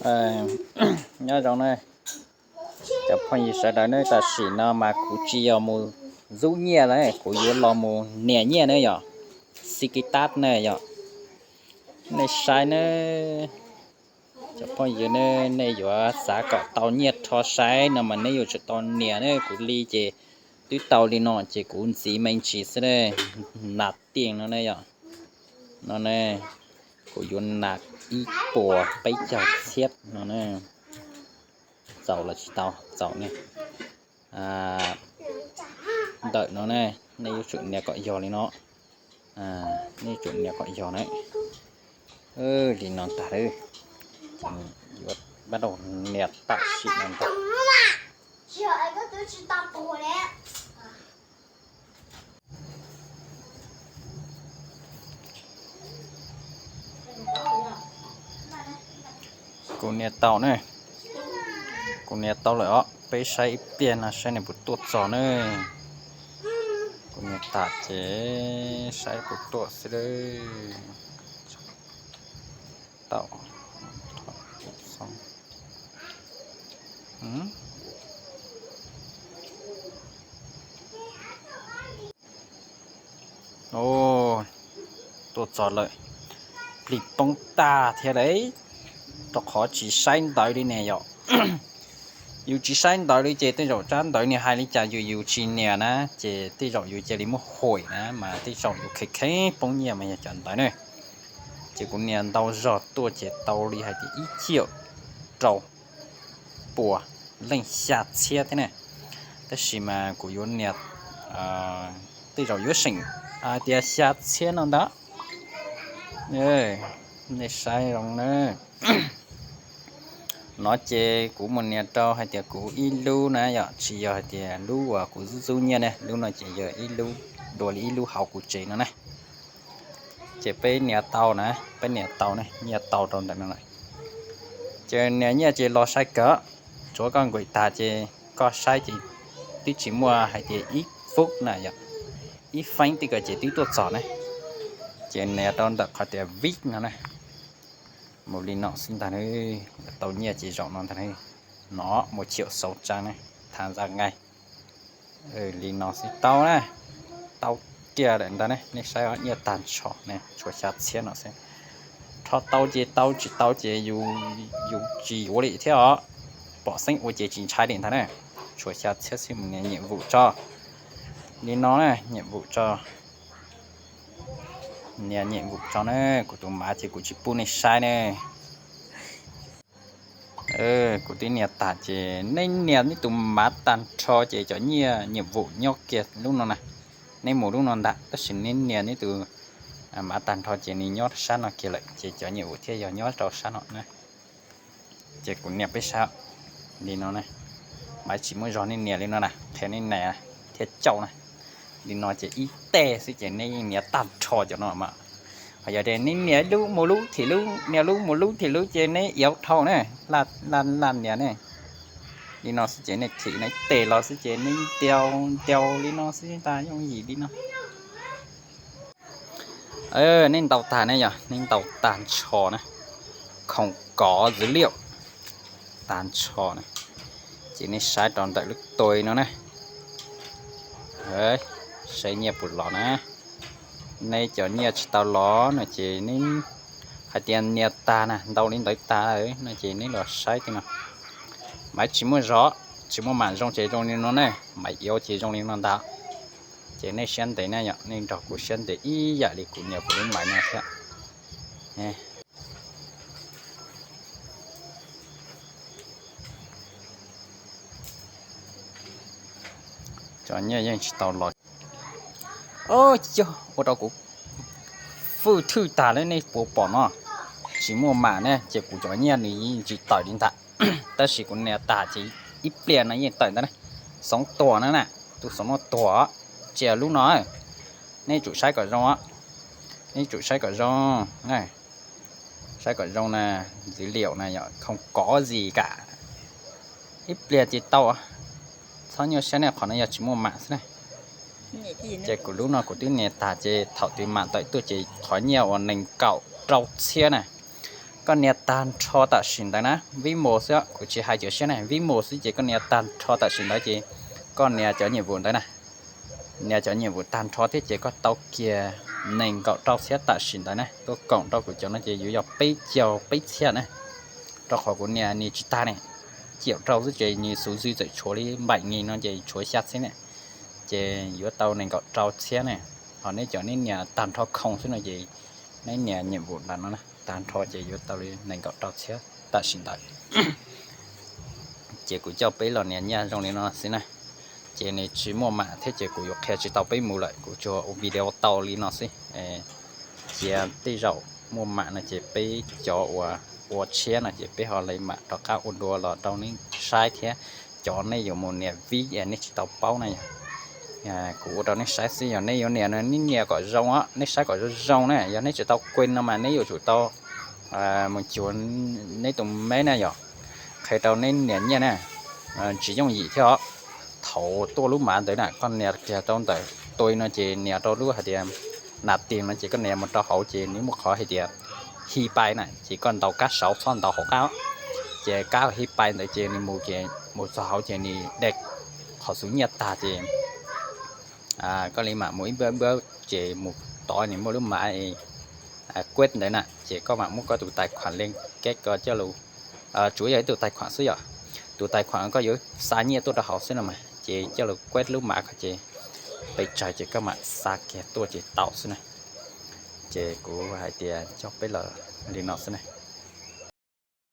Nyob zoo na cov phooj ywg sawv daws ne, tam sim no mas kuv tsis yog mus zub nyiaj na, kuv yuav los mus nias nyiaj na yom. Xi kis tab na yom. Nej saib na, cov phooj ywg ne, nej yuav xav kom tau nyiaj rho saib no mas nej yuav tsum tau nias na. Kuv li ces twb tau li no ces kuv ntxiv me ntsis xwb na. Nas tiaj no ne yom, no ne, kuv yuav nas ib puas peb caug txhiab no ne. Txaus los tsis tau, txaus ne. Ntawm no ne, nej yuav tsum nias kom yog li no. Nej yuav tsum nias kom yog na. Li no tag lawm, yuav pab rau nias tam sim no ntag. Kuv nias tau ne, kuv nias tau lawm os. Peb saib ib pliag no saib nws puas tuaj txog ne. Kuv nias tas ces saib puas tuaj xwb. Tau. Tuaj txog lawm. Plig poob tag thiab lawm, rau qhov tsis saib ntawv li ne yom. Yus tsis saib ntawv li ces tej zaum tsab ntawv nws hais li cas yus yus tsis nias na, ces tej zaum yus cia li muab huam na mas tej zaum yus kheev kheev poob nyiaj mas yog cov ntawv ne. Ces kuv nias ntau zog tuaj ces tau li hais tias ib ciam rau puas leej xya txhiab thiab ne. Tab sis mas kuv yuav nias, tej zaum yuav seem hais tias xya txhiab no ntag. Nej saib zoo na. No ces kuv mus nias rau hais tias kuv ib lub na yom, tsis yog hais tias lub uas kuv zub zub nyiaj ne, lub no ces yog ib lub dua li ib lub hauv kuv tsev no na. Ces peb nias tau na, peb nias tau ne, nyiaj tau rau ntawm no lawm. Ces nias nyiaj ces los sai kawg, tsuav koj nkaum tag ces koj saib ces twb tsis muaj hais tias ib fub na yom, ib feeb twb kawg ces twb tuaj txog na. Ces nias rau ntawm qhov tias vij no na. Mus li no xwb ntag na, tau nyiaj ces zaum no ntag na. No mus chiam xauv tsaa na, thav ntxa nqaij. Li no xwb tau na, tau kiag lawm ntag ne. Nej saib os, nyiaj tag nrho ne, tshuav xya txhiab no xwb. Rho tau ces tau, tsis tau ces yus tsis yuav li thiab os. Pom xeeb ua ces tsis ntshai li ntag na. Tshuav xya txhiab xwb, mus nias nyem vum tso. Li no na, nyem vum tso. Nias nyem vum tso na, kuv tus mav ces kuv tsis pub nej saib ne. Kuv twb nias tag ces nej nias nej tus mav tag nrho ces cov nyiaj nyem vum nyob kiag lub no na. Nej mus lub no ntag, tab sis nej nias nej tus mav tag nrho ces nws nyob sab no kiag lawm, ces cov nyem vum thiaj yog nyob rau sab no na. Ces kuv nias peb sab li no na. Maiv tsis muaj zog, nej nias li no na, qhia nej nias thiaj cauj na. Li no ces ib teg xwb ces nej yeej nias tag nrho cov no mas. Ho yog tias nej nias lub mus lub thim lub, nias lub mus lub thim lub ces nej iauv dhau na, laj laj nias ne. Li no xwb ces nej thim no ib teg los xwb ces nej ntiaus ntiaus li no xwb ntag, yooj yim li no. Nej ntaus tag ne, yog nej ntaus tag nrho na, khoom kov dữ liệu tag nrho na, ces nej saib rau ntawm lub tuas no na, saib nyiaj puas los na. Nej cov nyiaj tsis tau los no ces nej hais tias nias tag na, ntaus li ntawd tag no ces nej los saib tej no. Maiv tsis muaj zog, tsis muaj mam zoo ces zoo li no ne, maiv iauv ces zoo li no ntag. Ces nej siab ntev na yom, nej nrog kuv siab ntev ib yam li kuv nias kuv lub maiv no thiab. Cov nyiaj yeej tsis tau los. Yog ua rau kuv fwj thwj tag li nej puas pom no, tsis muaj mam ne, ces kuv cov nyiaj nws yeej tsis tawm li ntag. Tab sis kuv nias tag ces ib pliag no yeej tawm ntag na. Xoov tuag na na, tus xoov no tuag, tsis yog lub no. Nej tsum saib kom zoo, nej tsum saib kom zoo, saib kom zoo na, dữ liệu na yom, không có gì cả. Ib pliag ces tau, txhob nyuaj siab ne, qhov no yog tsis muaj mam xwb na. Ces kuv lub no kuv twb nias tag ces thaum twg mam tawm tuaj ces qhov nyiaj uas nees nkaum rau txhiab na, Koj nias tag nrho tam sim ntawd na, vib mus xwb, kuv tsis hais cov siab ne, vib mus xwb ces koj nias tag nrho tam sim ntawd ces koj nias cov nyiam vus ntawd na, nias cov nyiam vus tag nrho thiab ces koj tau kiag nees nkaum rau txhiab tam sim ntawd na, tuaj koom rau kuv cov no ces yuav yog peb caug peb txhiab na, rau qhov kuv nias nws tsis tag ne, ciam rau xwb ces nws xuv zw txawm tshuav li npaim nyi no ces tshuav xya txhiab ne, ces yuav tau nees nkaum rau txhiab ne, ho neb cov neb nias tag nrho khoo xwb no ces neb nias nyiam vus ntawm no tag nrho ces yuav tau li nees nkaum rau txhiab tam sim ntawd. Ces kuv coj peb los nias nyiaj zoo li no xwb na. Ces nws tsis muaj mam thiab ces kuv yuav qhia tsis tau peb mus lawm, kuv tsuas ua video tau li no xwb. Cia tej zaum muaj mam no ces peb cov uas ua tshiab no ces peb ho li mam rov qab ua dua los rau neb saib thiab. Cov neb yuav mus nias vib es neb tsis tau paub na yog, kuv ua rau neb saib xwb, yog neb yuav nias no neb nias kom zoo os, neb saib kom zoo zoo na, yog neb tsis tau kuen no mas neb yuav tsum tau mus cuag neb tus meb na yog, qhia rau neb nias nyiaj na, tsis yooj yim thiab os. Thaum tuaj lub mav ntawd na koj nias kiag rau ntawm tui no ces nias rau lub hais tias nas tis no ces koj nias mus rau hauv ces nws muaj qhov hais tias hi pai na ces koj ntaus kab saud txhob ntaus hauv qab, ces kab hi pai ntawd ces nws mus ces mus txog hauv ces nws de qhov xuv nyiaj tag ces koj li mam mus ib npawb npawb ces mus tod nws muaj lub mav quét ntawd na ces koj mam muab koj tus tais khuam leej keb ko coj lug, tsuav yog ib tug tais khuam xwb yom, tus tais khuam koj yuav xa nyiaj tuaj rau hauv xwb no mas ces coj lug quét lub mav ko ces pes tsawg ces koj mam xa kiag tuaj ces tau xwb na. Ces kuv hais tias coj peb los li no xwb na.